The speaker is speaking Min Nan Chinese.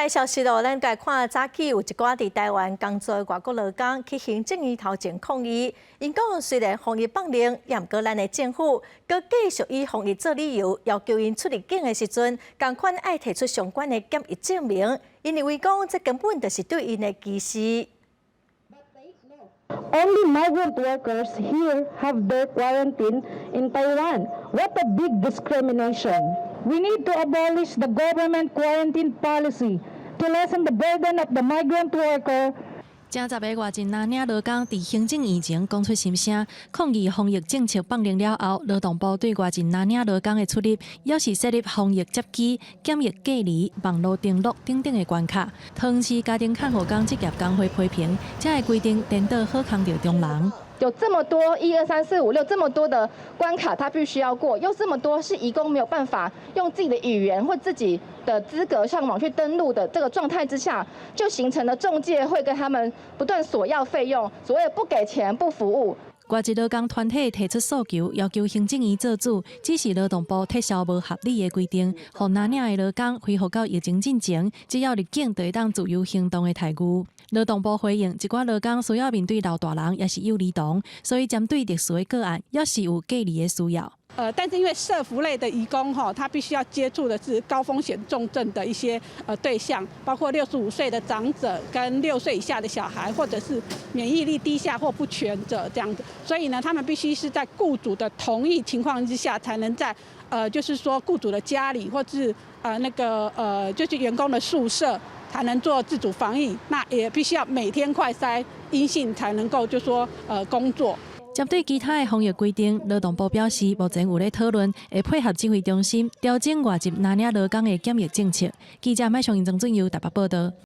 個消息咯，咱來看早起有一寡佇臺灣工作的外國勞工去行政院頭前抗議，𪜶講雖然防疫放令，也毋過咱的政府閣繼續以防疫做理由，要求𪜶出入境的時陣，仝款愛提出相關的檢疫證明。𪜶認為講，這根本就是對𪜶的歧視。 Only migrant workers here have their quarantine in Taiwan. What a big discrimination. We need to abolish the government quarantine policy to lessen the burden of the migrant worker. 成十个外籍藍領勞工佇行政院前講出心聲，抗議防疫政策放寬了後，勞動部對外籍藍領勞工的出入，猶是設立防疫接機、檢疫隔離、網路登錄等等的關卡。桃園市家庭看護工職業工會批評，這个規定顛倒好康著中人。有這麼多一二三四五六這麼多的關卡，他必須要過，又這麼多是移工沒有辦法用自己的語言或自己的資格上網去登錄的這個狀態之下，就形成了仲介會跟他們不斷索要費用，所謂不給錢不服務。外籍勞工團體提出訴求，要求行政院做主，指示勞動部撤銷無合理的規定，予藍領的勞工恢復到疫情進前，只要入境就會當自由行動的待遇。勞動部回應，一寡勞工需要面對老大人，抑是幼兒童，所以針對特殊的個案，猶是有隔離的需要。但是因為社福類的移工哈，他必須要接觸的是高風險重症的一些對象，包括65歲的長者跟6歲以下的小孩，或者是免疫力低下或不全者這樣子。所以呢，他們必須是在雇主的同意情況之下，才能在就是說雇主的家裡，或是那個就是員工的宿舍，才能做自主防疫。那也必須要每天快篩陰性，才能夠就說工作。針對其他的防疫規定，勞動部表示，目前有咧討論，會配合指揮中心調整外籍藍領勞工的檢疫政策。記者麥尚英、曾俊佑台北報道。